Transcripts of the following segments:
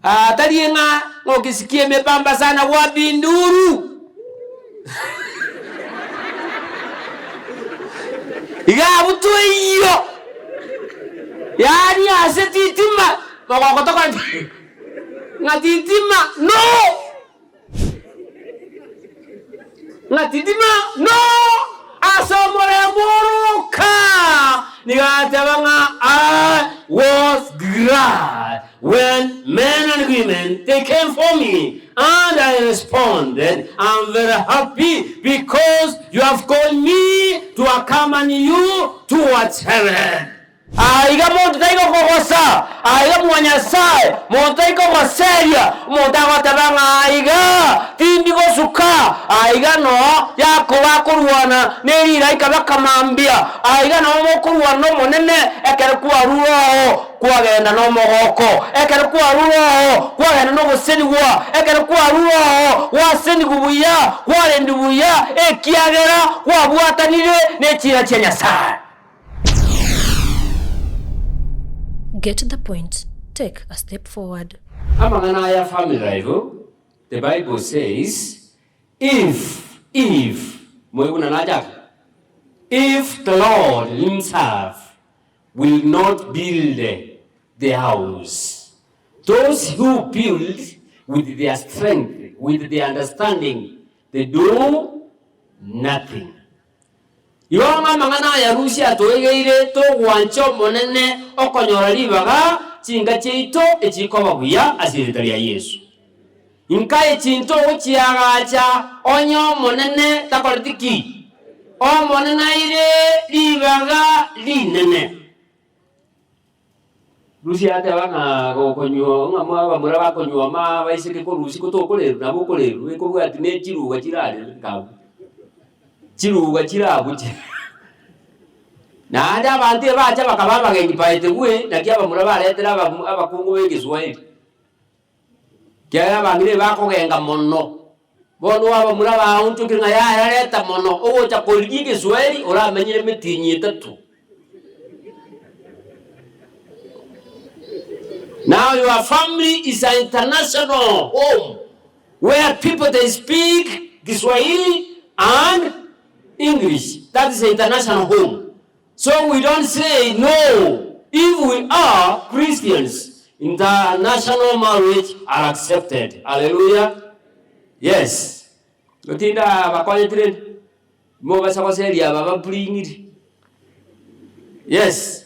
Ah, tari ng'a ng'a okisikia emepamba sana wapi nduru. Iga abwo toiyo, yaani ase titima, mogoko tokora ki? Ng'a titima no! Ng'a titima no! Ase omorembe oroka, nigo ateba ng'a I was glad when men and women they came for me and I responded, I'm very happy because you have called me to accompany you towards heaven. Aiga monto tari gokogosa, aiga mwa Nyasae, monto tari kogoseria, omonto agoteba ng'a aiga tindi gosuka, aiga noo Yakobo akorwana ne rilaika bakamambia, aiga noo mokorwana n'Omonene ekero kwarure oo kwagenda nomogoko, ekero kwarure oo kwagenda nogosenigwa, ekero kwarure oo gwasenigwa buya, kwarendwa buya, ekiagera kwabwatanire ne chiira chia Nyasae. Get the point, take a step forward. Amang'ana aya family life, the bible says if, if, moigwe buna nachaka, if the Lord himself will not build the house, those who build with their strength, with their understanding, they do nothing. Igo ng'a amang'ana aya Rusia atoegeire togwancha Omonene okonyora ribaga chinka chiaito echikoba buya ase erieta ria Yeso. Inka echi ntogochiagacha onye Omonene takoreti ki? Omonene aire ribaga rinene. Rusia ateba ng'a gokonywa ng'a abamura bakonyuoma abaiseke korwa usiku tokorerwa nabo okorerwa ekobwati ne chiruga chirarere nkabu chiruga chirabuche naende abanto ebacha bakaba abagenyi by the way naki abamura baretire abamu abakungu ba egeswahili. Ekiagera abang'ina ebakogenga mono, bono abamura baonchokire ng'a yaya reta mono, ogocha korigia egeswahili oramenyire emetienyi etato. Now your family is an international home where people they speak Kiswahili and English. That is international home. So we don't say no if we are Christians international marriage are accepted hallelujah yes gotinda bakonyeti rende mobasa goseria aba bapuring'iri yes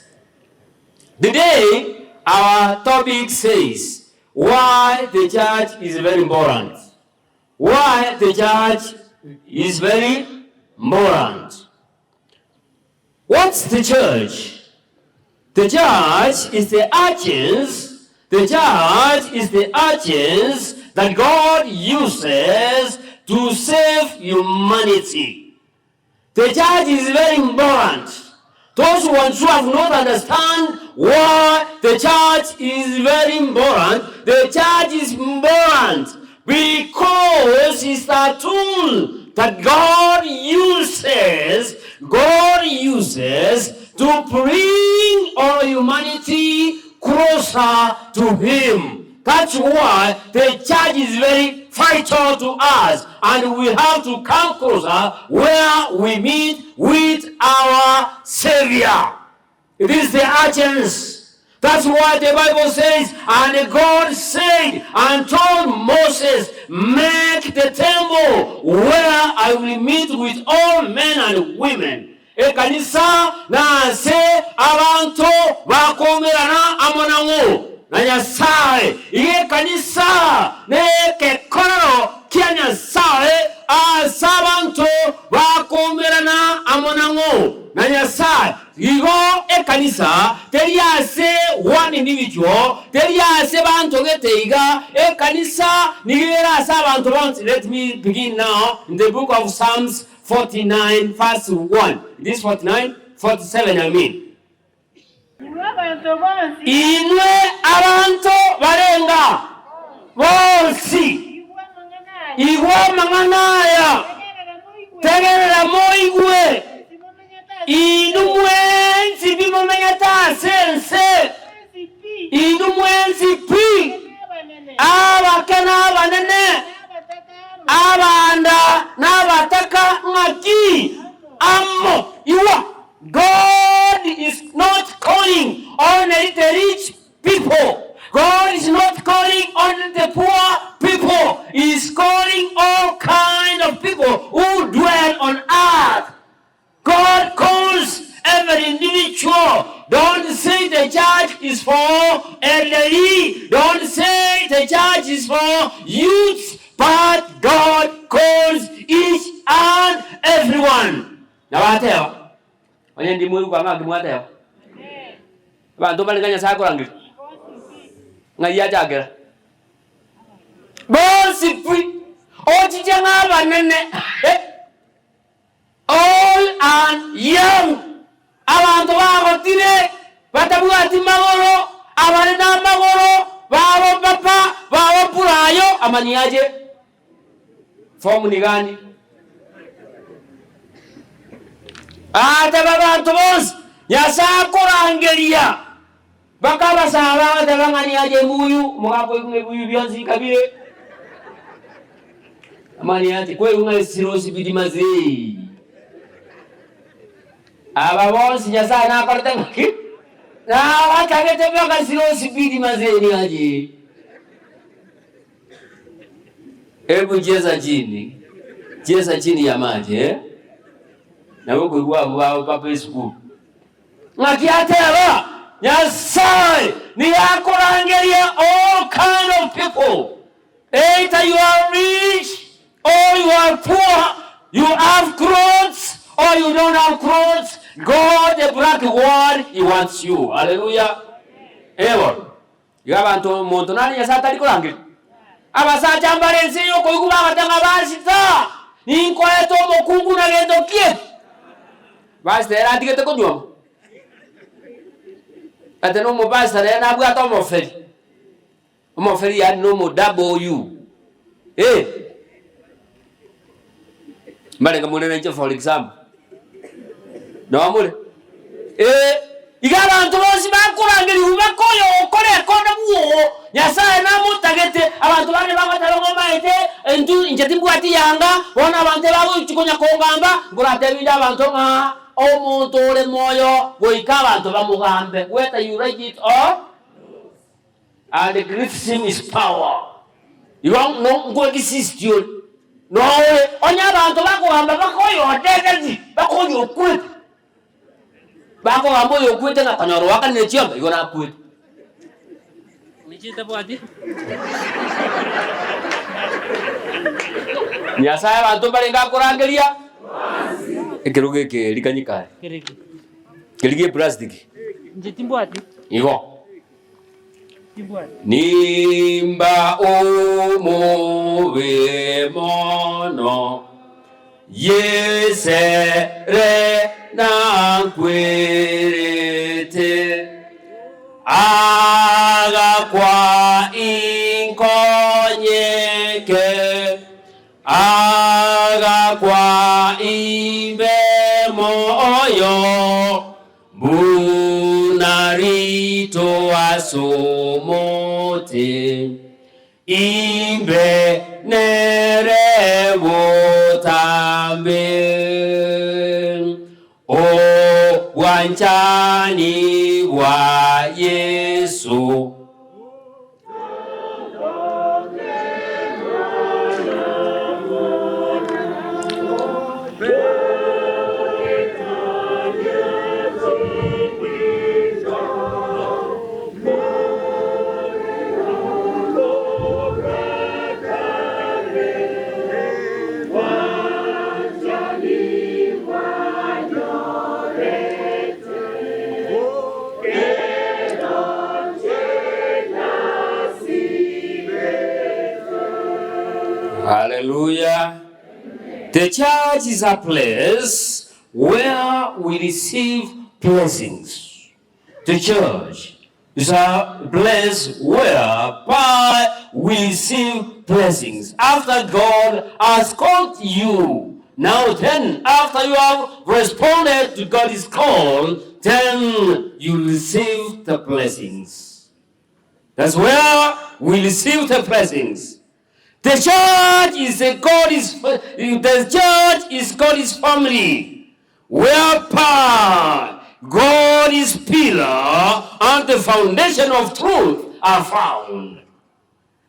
today our topic says why the church is very important why the church is very important What's the church? The church is the agents, the church is the agents that God uses to save humanity. The church is very important. Those ones who have not understand why the church is very important, the church is important because it's a tool that God uses, God uses to bring all humanity closer to Him. That's why the church is very vital to us and we have to come closer where we meet with our Savior. It is the urgency. That's why the Bible says, and God said and told Moses, make the temple where I will meet with all men and women. Ekanisa nase abanto bakoumerana amo nang'o na Nyasae. Iga ekanisa nekekorero kia Nyasae ase abanto bakoumerana amo nang'o na Nyasae. Igo ekanisa teri ase one individual, teri ase banto gete iga, ekanisa nigo ere ase abanto bonsi. Let me begin now in the book of Psalms 49 verse 1. It is 49, 47 I mean. Inwe abanto bonsi. Inwe abanto barenga bonsi. Igwa amang'ana aya. Igwa amang'ana aya. Tegerera moigwe. Inwe mwensi bimomenyete ase ense, inwe mwensi pi, Abanda na abataka ng'aki? Amo. Igwa, God is not calling only the rich people, God is not calling only the poor people, He is calling all kind of people who dwell on earth. God calls every individual. Don't say the church is for elderly. Don't say the church is for youths. But God calls each and everyone. Nabateba, onye ndi moigwa ng'a mwateba. Abanto mbare ng'a Nyasae akorangeria. Ng'ai achakera? Bonsi pi, ochiche ng'a abanene. Old and young, abanto bagotire, batabwati magoro, abare namagoro, babo papa, babo purayo, amani ache form ni gani? Agateba abanto bonsi, Nyasae akorangeria, bakabasaba agateba ng'a niache ebuyu, omogaka oigwe ng'a ebuyu bionsi kabire, amani ache, kwaigwa ng'a esirosi biri mazee. Aba bonsi Nyasae nakorete ng'aki? Nabatagete mpaka sirosi biri mazee niache. Hebu chesa chini, chesa chini ya maji eh? Nabo okoigwa abwo babo papa esukuru. Ng'aki ateba, Nyasae nigo akorangeria all kind of people, either you are rich or you are poor, you have clothes or you don't have clothes, God the black world he wants you. Hallelujah. Eh bono. Iga abanto omonto nare Nyasae atari korangeria. Abasacha mbare ense eye okoigwa bagoteba ng'a Pastor, ninkoete omokungu na gento ki eke? Pastor ere atigete konyuoma. Ate na omopastor nere nabwate omoferi, omoferi yaani na omo W, eh. Mbarenge more nainche for example. Noo more? Ee, iga abanto bonsi bakorangerigwa baka oyo ogokora ekonda bwoo, Nyasae namotagete. Abanto bande bagoteba ng'a omaete, intwe inche timbwati yanga, bono abanto ebagochia konya kongamba, nkoratebie inde abanto ng'a omonto ore moyo goika abanto bamogambe, whether you like it or And criticism is power. Igo no nkoexist ore nore onye abanto bakogamba baka oyodegeti baka oyo okwete bakogamba oyo okwete ng'a konyora oakanire chiombe igo nakwete. Nyasaye abanto mbarenge akorangeria ekerogo eke rikanyikare keria gie plastic igo. Nimba omobe mono, Yesere nankwerete, Agakwa inkonyeke, Agakwa imbe moyo. Buna rito as'omote, imbe nere botambe. Obwanchani bwa Yeso. Hallelujah. The church is a place where we receive blessings. The church is a place whereby we receive blessings. After God has called you, now then, after you have responded to God's call, then you receive the blessings. That's where we receive the blessings. The church is a God's, the church is God's family, whereby God's pillar and the foundation of truth are found.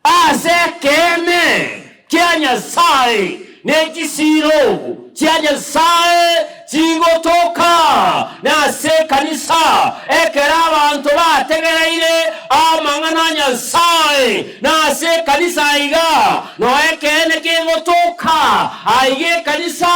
Ase ekeene kia Nyasae ne chisiiro chia Nyasae chigotoka, na ase ekanisa, ekero abanto bategereire amang'ana a Nyasae, na ase ekanisa aiga noo ekeene kegotoka, aiga ekanisa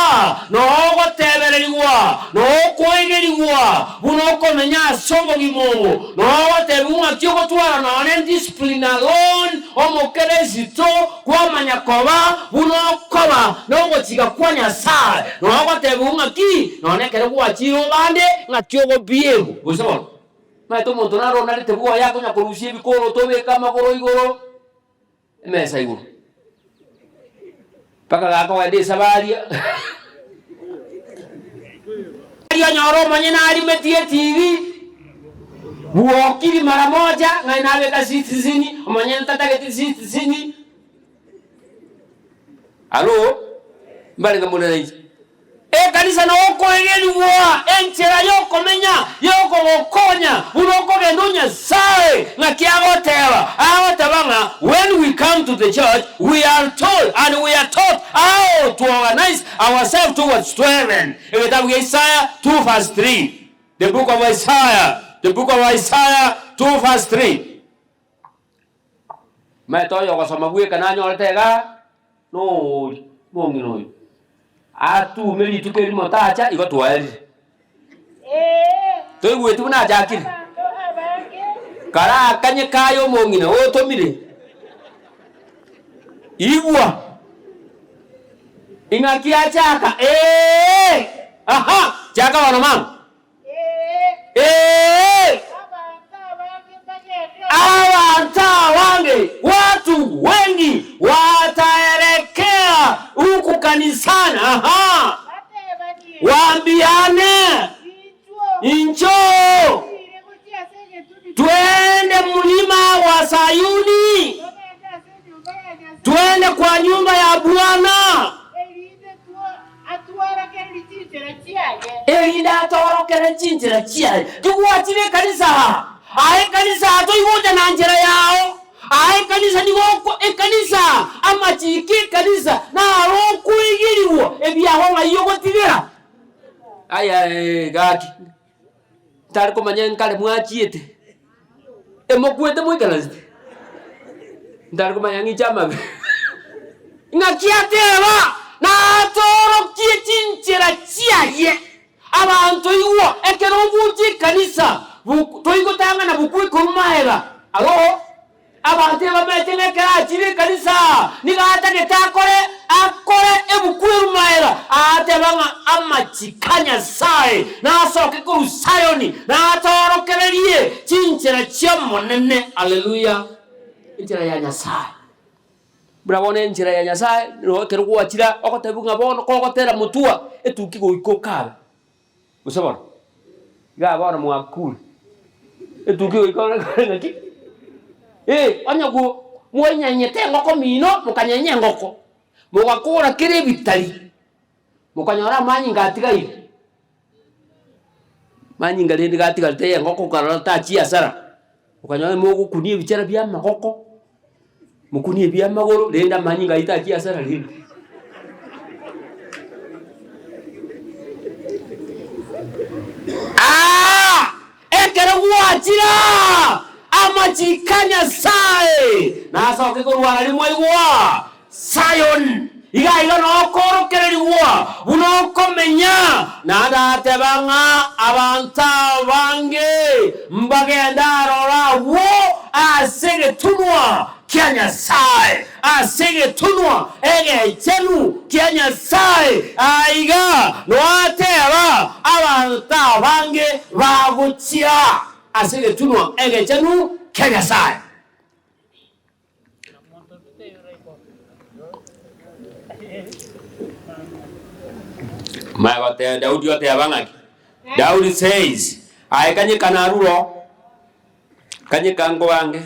noo ogotebererigwa, noo okoegerigwa buna okomenya ase obogima obo, noo ogotebigwa ng'aki ogotwara nonye discipline alone, omokeresito Kwamanya koba buna okoba nogochika kwa Nyasae, nogotebigwa ng'aki nonya ekero gwachire obande ng'aki ogobiegwa. Gose bono, omanyete omonto naro onarete bwoye akonya korusia ebikoroto obeke amagoro igoro, emesa igoro, mpaka gakogenda esabari Aria onyore omonyene arimetie etibi, bwokiri mara moja, ng'a nabeka citizen, omonyene tatageti citizen. Alo, mbarenge more nainche? Ekanisa noo okoegerigwa enchera yokomenya, yokogokonya buna okogenda o Nyasae ng'aki agoteba. Agoteba ng'a when we come to the church we are told and we are taught how to organize ourselves towards to heaven. Egetabu gia Isaya 2 verse 3, The book of Isaiah, the book of Isaiah 2 verse 3. Omanyete oyo ogosoma bweka nanyorete igaa, noori, omong'ina oyo, atume rituko erimo tacha igo twaerire. Ee, Toigweti buna achakire? abanto abange Karakanye kaye omong'ina otomire, igwa. Ing'aki achaka? Ee! Aha! Chaka bono mama. Ee, Ee! abanto abange mbagende Abanto abange, watu wengi wataelekea huku kanisani. Aha! batebanie, Waambiane, Inchuo, inchoo tiire gochia ase egetuni twende mlima wa Sayuni. togende ase enyomba ya Nyasae. Twende kwa nyumba ya Bwana. Erinde atworokererie chinchera chiaye. Erinde atworokererie chinchera chiaye. Tigwachire ekanisa aa. Aa ekanisa aa toigocha na nchera yao. Aa ekanisa nigo oko ekanisa amachiko ekanisa naro okoegerigwa ebiagwa ng'ai ogotigera. Aya gaki. Ntari komanya nkare mwachiete, emokwete moikaransete, ntari komanya ng'iche amabe. Ng'aki ateba, Natorokie chinchera chiaye. Abanto igwa, ekero ogocha ekanisa, toigotang'ana bokwe korwa magega. Aro. Abanto ebamanyete ng'a ekero achire ekanisa nigo atagete akore akore ebuku erumaera, agateba ng'a amachiko a Nyasae nasoke korwa Sayoni, natoorokererie chinchera chi'Omonene. Haleluya! Enchera ya Nyasae. Buna bono enchera ya Nyasae, nigo ekero gwachire ogotebiwa ng'a bono kogotera motwa etuki goika okabe. Gose bono, igaa bono mwakure, etuki goika ore kore ng'aki? Eh, onye go mwanyenyete engoko mino, mokanyenya engoko, mogakora kera ebitari, mokanyora amanyinga atigaire, amanyinga rende gatigarete ya engoko okarora tachia hasara, okanyora mogokunia ebichera bia amagoko, mokunie ebia amagoro, rende amanyinga ayio tachia hasara rende. Aa! Ekero gwachire aa, amachiko a Nyasae nasoke korwa aria mwaigwa Sayoni, iga iga nokorokererigwa buna okomenya, naende ateba ng'a abanto abange mbagende aroro agwo ase egetunwa kia Nyasae, ase egetunwa egechenu kia Nyasae, aiga noateba abanto abange bagochia ase egetunwa egechenu kia Nyasae. Maya goteba Daudi oteba ng'aki? Daudi says, aye kanyeka naruro, kanyeka nkobange.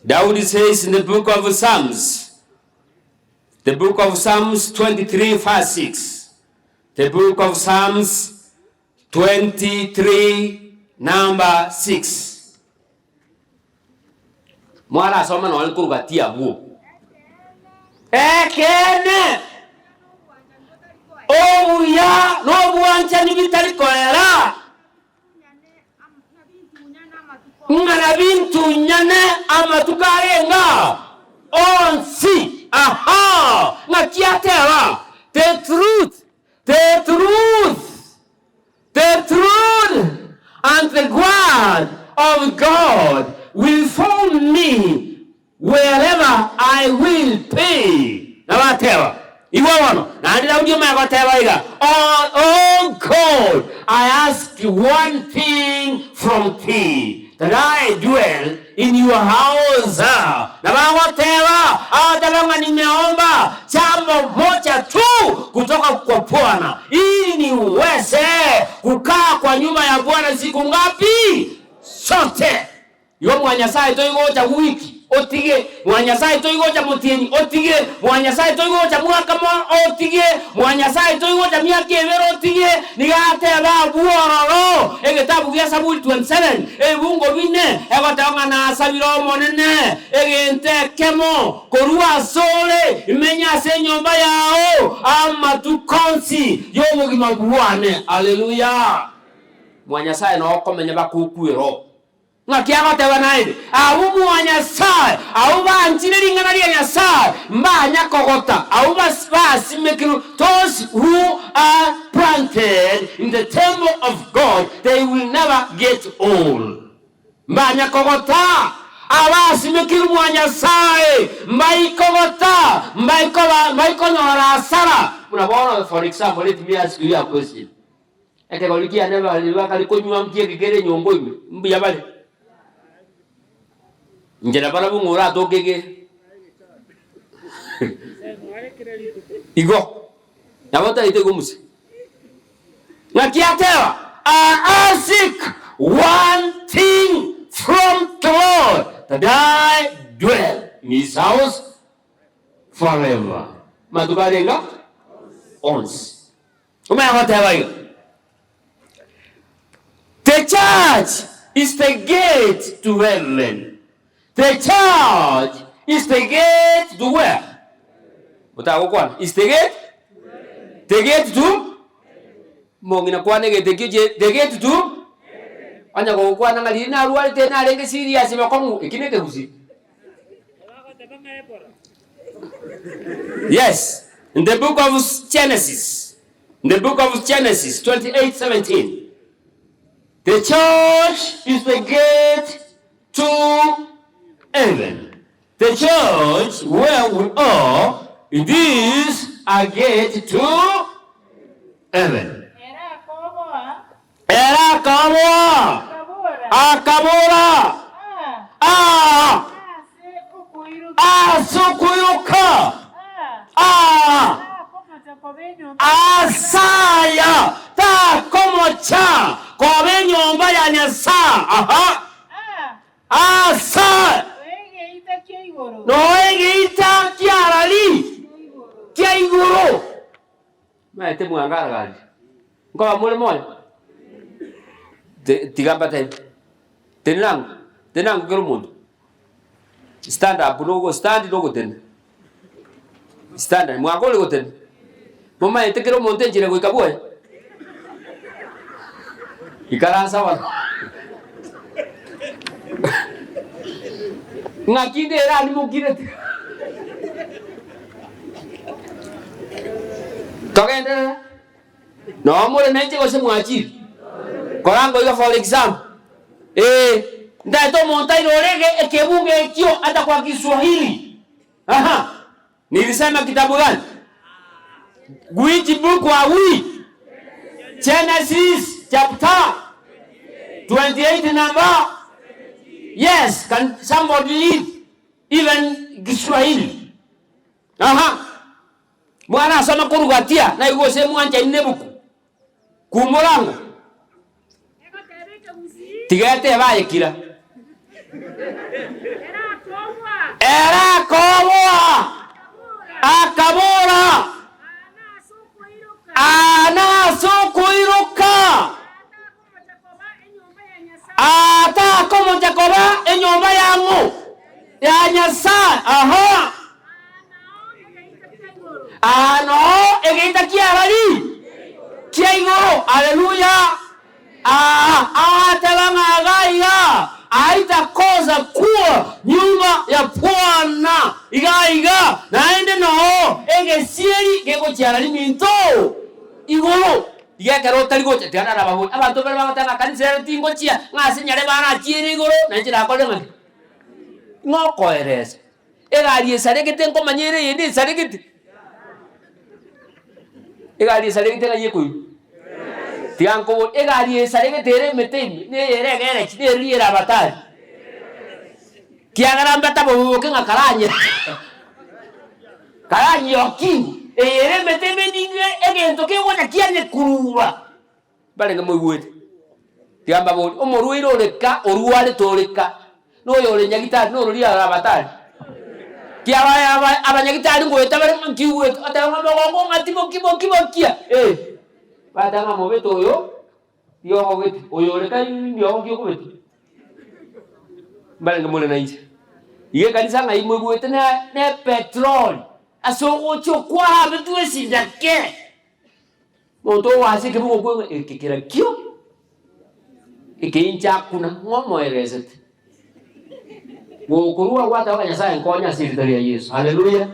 Daudi says in the book of Psalms. The book of Psalms 23 verse 6. The book of Psalms 23 number 6. Mwarasoma nonye korwa gati abwo. Ekeene, obuya na obwanchani bitari koera. Ng'a nabintunyane amatuko arenge onsi. Aha! Ng'aki ateba? The truth, the truth, the truth and the word of God will follow me Wherever I will be. Nabo ateba, Igwa bono, naende Daudi omanye goteba iga, O, O God, I ask one thing from thee, that I dwell in your house. Nabo agoteba, agoteba ng'a nimeomba jambo moja tu kutoka kwa Bwana, ili niweze kukaa kwa nyumba ya Bwana siku ngapi? Zote. Igo mwa Nyasae toigocha wiki, otige, mwa Nyasae toigocha motienyi, otige, mwa Nyasae toigocha mwaka mo, otige, mwa Nyasae toigocha miaka ebere, otige. Nigo ateba abwo ororo, egetabu gia Saburi 27, ebibungo bine, egoteba ng'a nasabire Omonene egento ekemo korwa asore, imenye ase enyomba yao amatuko onsi y'obogima bwane. Haleluya! Mwa Nyasae noo okomenya bakokwera oo. Ng'aki agoteba naende, Abwo mwa Nyasae, abwo banchire ring'ana ria Nyasae, mbanya kogota, abwo basimekirwe, those who are planted in the temple of God, they will never get old. Mbanya kogota, abasimekirwe mwa Nyasae, mbaikogota, mbaikoba, mbaikonyora asara. Buna bono, for example, let me ask you a question. Ekegori kiane bakare konywa nkiege kere enyongo ime, mbuya bare. Inche na barabwo ng'a oratoke ge. Igo, nabo otagete igo muse. Ng'aki ateba, I ask one thing from the Lord, that I dwell in his house forever. Matuko arenge onsi. Omanye goteba iga, The church is the gate to heaven. The church is the gate to where? Otagokwana. Is the gate? The gate to? Mong'ina kwana egento ekio chie the gate to? Onye gogokwana ng'a riria narwarete narenge serious bokong'u, eki nekegusii. Yes, in the book of Genesis, in the book of Genesis 28:17, the church is the gate to heaven. The church where we are, it is a gate to heaven. Ere akoboa, Ere akaboa, akabora, akabora, Aa, Aa! Ase okoiroka! Aa! Asaya takomocha koba enyomba ya Nyasae. Aha! Asa noe egeita kiarari kia igoro. Maete mwangaragaria. Nkoba more moyo? Tiga mbatebie. Tenena tenena kera omonto. Stand up nogo stand nogotenena. Stand mwakorire gotenena? Momaete kera omonto enchera goika bwoye? Ikaransa bono. Ng'aki inde erani mokirete? Togenderere. Noo more nainche gose mwachire? Koranga iga for example, ee, ntaete omonto aire orege ekebungo ekio ata kwa Kiswahili. Aha, nilisema kitabu gani? Which book are we? Genesis chapter 28 number. Yes, can somebody read even Kiswahili? Aha. Mwarasoma korwa gatia, naigwe gose mwanchaine nebuku. Kumora ng'o? Tiga etebe aye kira. Ere akoboa, akabora. Akabora, Aa nase okoiroka, aa takomocha koba enyomba yang'o? Ya Nyasae. Aha. Aa noo egeita kiarari kia igoro. Haleluya! Aa agateba ng'a iga iga aitakosa kuwa nyuma ya Bwana iga iga, naende noo egesieri gegochiara riminto igoro. Iga ekero otari gocha, tiga narababorie, abanto baria bagoteba ng'a kanisa ero tingochia, ng'a ase nyarebe arachiere igoro, na inche nakore ng'aki? Ng'a okoeresa. Egari esaregete nkomanya ere eyende esaregete. Egari esaregete ng'ai ekoirwa? Tiga nkoborie, egari esaregete ere emete ime, na eyere egerechi, na eria ere abatari. Kiagera mbataboboke ng'a karanye karanyioki, eye ere emete ime ning'e egento kegocha kianyekurura. Mbarenge moigwete? Tiga mbaborie, omorwaire ore ka orwarete ore ka, na oyore nyagitari, na ororia ore abatari? Ki aba aba abanyagitari ngoeta bare ng'a nki oigwete? Oteba ng'a omogongo ng'a timoki moki mokia, eh. Bateba ng'a mobete oyo, riogogete, oyo ore ka riogo nki okobete? Mbarenge more nainche. Iga ekanisa ng'ai moigwete ne ne epetroli, ase ogocha okwabetwe esindake. Monto ogoacha ekebugo okwe ng'a eke kerakio, eke inche akuna, ng'a omoeresete. Gokorua gwateba ng'a Nyasaye nkonye ase erieta ria Yeso. Haleluya!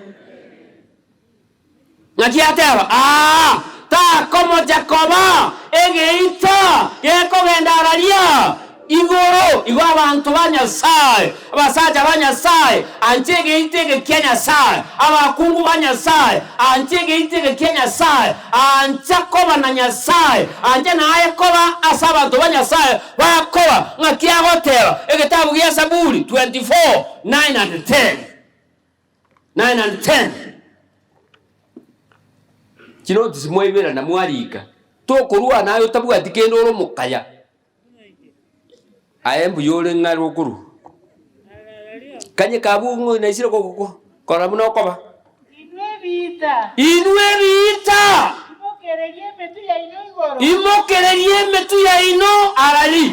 Ng'aki ateba? Aa, takomocha koba egeita gekogenda araria Igoro, igo abanto ba Nyasae, abasacha ba Nyasae, anche egeita eke kia Nyasae, abakungu ba Nyasae, anche egeita eke kia Nyasae, ancha koba na Nyasae, ancha naye koba ase abanto ba Nyasae bakoba. Ng'aki agoteba? Egetabu gia Saburi 24, 9 and 10. 9 and 10. Chinotisi mwaiberana mwarika, tokorwana aye otabwati kende ore omokaya. Aye mbuya ore ng'a rokorwa. Kanye kabwo ng'o naisire ko korora buna okoba. Inwe ebiita. Inwe ebiita. Imokererie emetwe yaino igoro. Imokererie emetwe yaino arari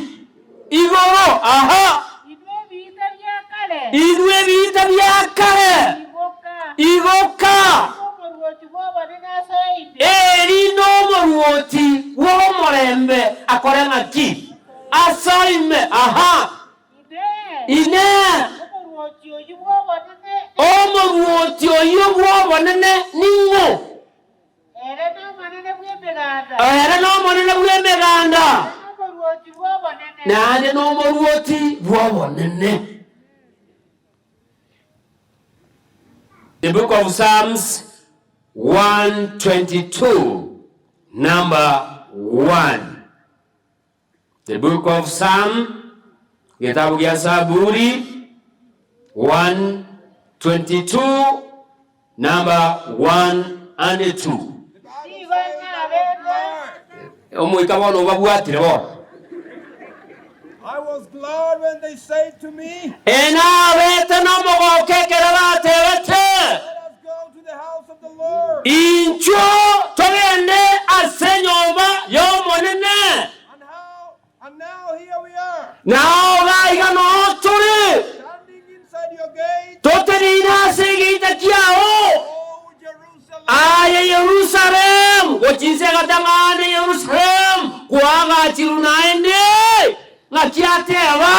igoro. Aha. Inwe ebiita bia kare. Inwe ebiita bia kare. Igoka. Igoka. Omoruoti bw'obonene asoeire. Eri nomoruoti bw'omorembe akore ng'aki? Asoime. Aha. Inee! Omoruoti oyio bw'obonene ning'o? Ere n'Omonene bw'Emeganda, naende n'Omoruoti bw'obonene. The book of Psalms 122 number 1. The book of Psalm, getabu gia Zaburi 122 number 1 and 2. Omoika bono obabwatire bono. I was glad when they said to me, Enabete nomogoko ekero batebete, Let us go to the house of the Lord. Inchuo togende ase enyomba y'Omonene. And how and now here we are, Nao gaiga noo tore, standing inside your gates, toteneine ase egeita kiao, O Jerusalem. aye Yerusalemu, gochia inse egatang'ana Yerusalemu koagachirwe naende. Ng'aki ateba?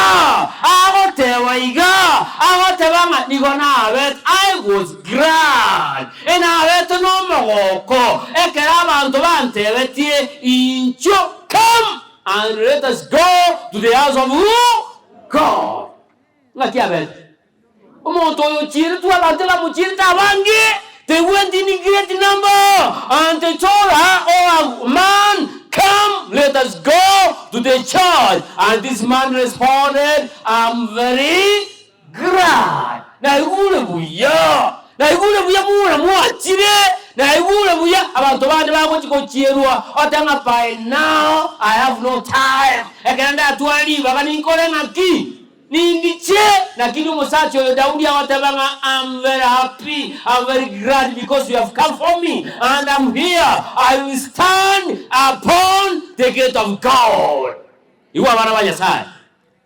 Agoteba iga, agoteba ng'a nigo nabete, I was glad, enabete nomogoko ekero abanto bantebetie, Inchuo, come and let us go to the house of who? God. Ng'aki abete? Omonto oyo ochieretwe abanto bamochierete abange, they went in great number, and they told her, Oh, man, come, let us go to the church. And this man responded, I'm very glad. Naigure buya, naigure buya buna mwachire, naigure buya abanto bande bagochi gochierwa, oteba ng'a by now I have no time. Ekero ndatware ribaga ninkore ng'aki? Nindiche, lakini omosacha oyo Daudi agoteba ng'a I'm very happy, I'm very glad because you have come for me and I'm here, I will stand upon the gate of God. Igwa abana ba Nyasaye.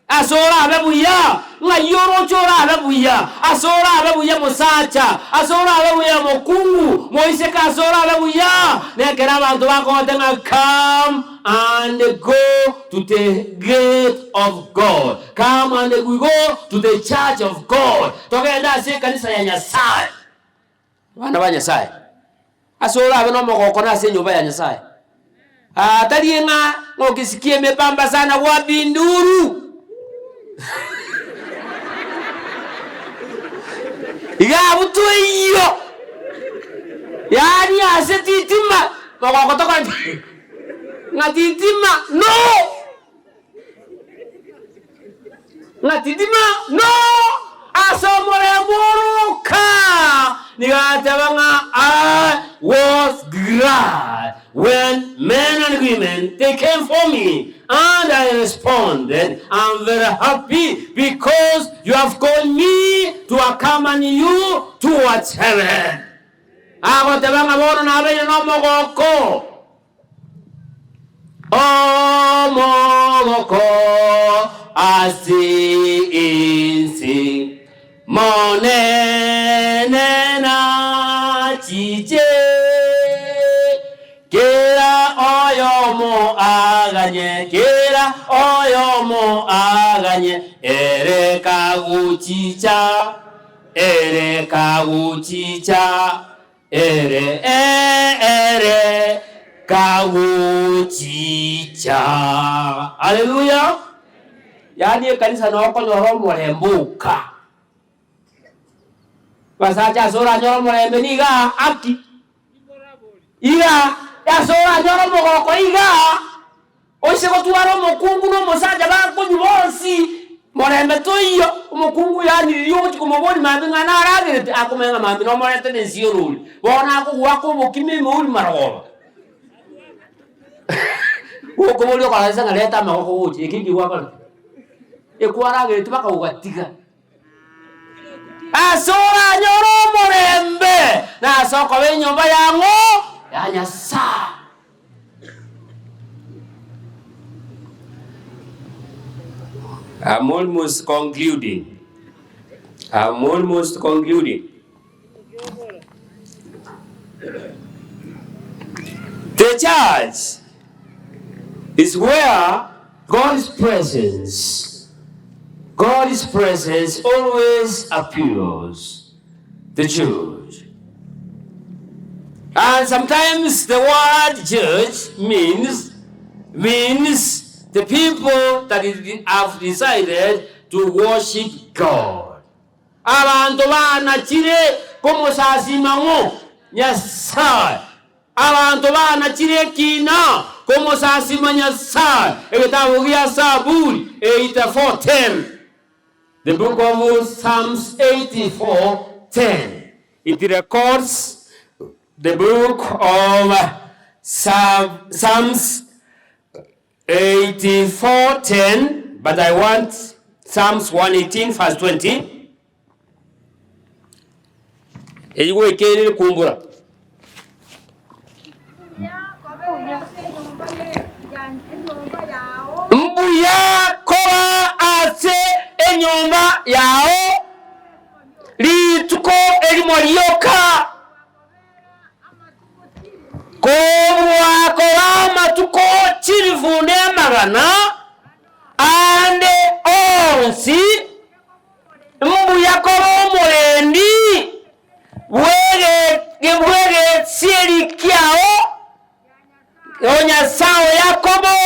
Ase orabe buya, ng'ai oroche orabe buya, ase orabe buya mosacha, ase orabe buya mokungu, moiseke ase orabe buya, nekero abanto bakogote ng'a come and go to the gate of God, come and we go to the church of God, togende ase ekanisa ya Nyasaye. Abana ba Nyasaye, ase orabe nomogoko nase enyomba ya Nyasaye. Aa tari ng'a ng'okisikia emepamba sana gwa binduru. Iga abwo toiyo, yaani ase titima, mogoko tokoreti ng'a titima no! Ng'a titima no! Ase omorembe oroka, nigo ateba ng'a I was glad when men and women they came for me and I responded, I'm very happy because you have called me to accompany you towards heaven. Agoteba ng'a bono nabeire nomogoko. Omogoko ase ense, Monene nachiche, Kera oyomo aganye, kera oyomo aganye, Ere kagochicha, ere kagochicha. Ere ere kagochicha. Haleluya! Yaani ekanisa noo okonyora omorembe oka. Basacha ase oranyore omorembe niga aki? Iga ase oranyore omogoko iga. Oise gotwara omokungu na omosacha bakonywa bonsi, morembe toiyo, omokungu oyo aanirie ogochia komoboria mambia ng'a naragerete, akomanya ng'a mambia nomorete na ense y'orori, bono akogoaka obokima emeuri marogoba. Gokoboria okorora ng'a reta amagoko gocha, eke nki gwakorete? Ekwaragereti mpaka ogatiga. Ase oranyore omorembe, na ase okoba enyomba yang'o? Ya Nyasae. I'm almost concluding. I'm almost concluding. The church is where God's presence, God's presence always appears. The church. And sometimes the word church means means the people that is, have decided to worship God. Abanto banachire komosasima ng'o? Nyasae. Abanto banachire ekina komosasima Nyasae. Egetabu gia Zaburi 84:10. The book of Psalms 84:10. It records the book of Psalms 84:10, but I want Psalms 118 verse 20. Eyio goika ere kumbura. Mbuya koba ase enyomba yao rituko erimo rioka, kobua koba amatuko chilifu ne amagana ande onsi. Mbuya koba omorendi bw'egesieri kiao, O Nyasae o Yakobo,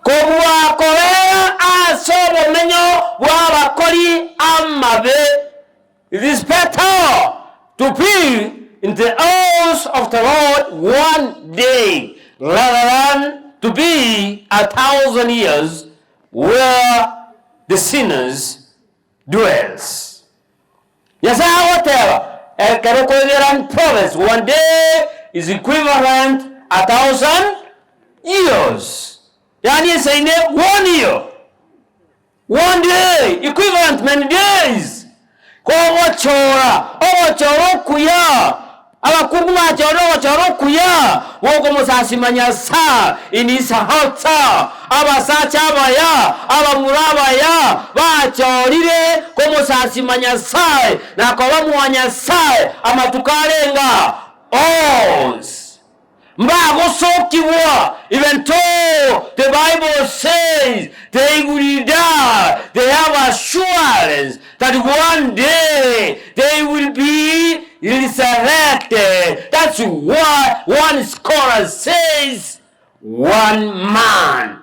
kobua kobeera ase obomenyo bw'abakori amabe. It is better to be in the house of the Lord one day rather than to be a thousand years where the sinners dwells. Nyasae agoteba, ekero okoegera Proverbs, one day is equivalent a thousand years. Yaani esaine one year. One day equivalent many days. Kogochora ogochora okuya, abakungu bachorire ogochora okuya gw'okomosasima Nyasae in his altar. Abasacha abaya, abamura abaya bachorire komosasima Nyasae na koba mwa Nyasae amatuko arenga onsi. Mbagosokigwa, even though the Bible says they will die, they have assurance that one day they will be resurrected. That's why one scholar says one man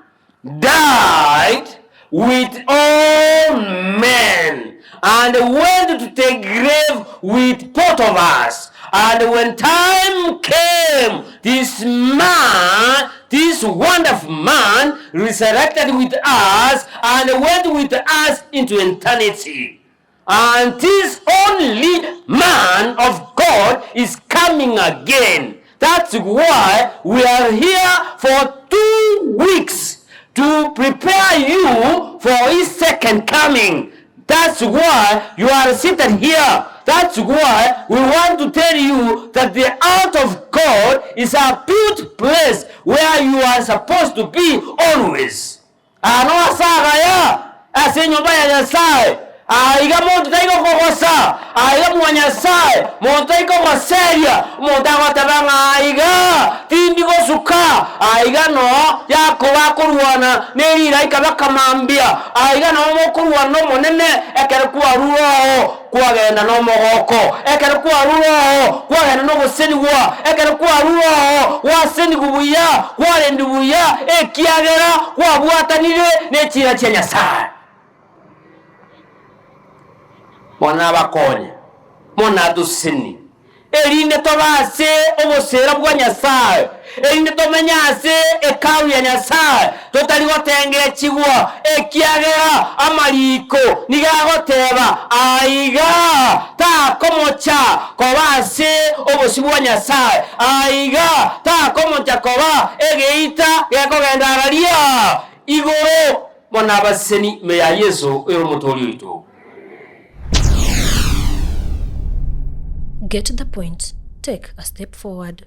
died with all men and went to the grave with both of us. And when time came, this man, this wonderful man, resurrected with us and went with us into eternity. And this only man of God is coming again. That's why we are here for 2 weeks to prepare you for his second coming. That's why you are seated here. That's why we want to tell you that the heart of God is a beautiful place where you are supposed to be always. Aa noase agaya ase enyomba ya Nyasae, aiga monto tari gokogosa, aiga mwa Nyasae monto tari kogoseria. Omonto agoteba ng'a aiga tindi gosuka, aiga noo Yakobo akorwana ne rilaika bakamambia, aiga noo mokorwana n'Omonene ekero kwarure oo. Kwagenda nomogoko, ekero kwarure oo, kwagenda nogosenigwa, ekero kwarure oo, gwasenigwa buya, kwarendwa buya, ekiagera kwabwatanire ne chiira chia Nyasae. Bono nabakonye, mono natosesenie, erinde tobe ase oboseera bwa Nyasae, erinde tomenye ase Hekalu ya Nyasae, totari gotengechigwa, ekiagera amariiko nigo agoteba, Aiga takomocha koba ase obosio bwa Nyasae, aiga takomocha koba egeita gekogenda araria igoro. Bono abaseseni ime ya Yeso ere Omotooria oito. Get the point, take a step forward.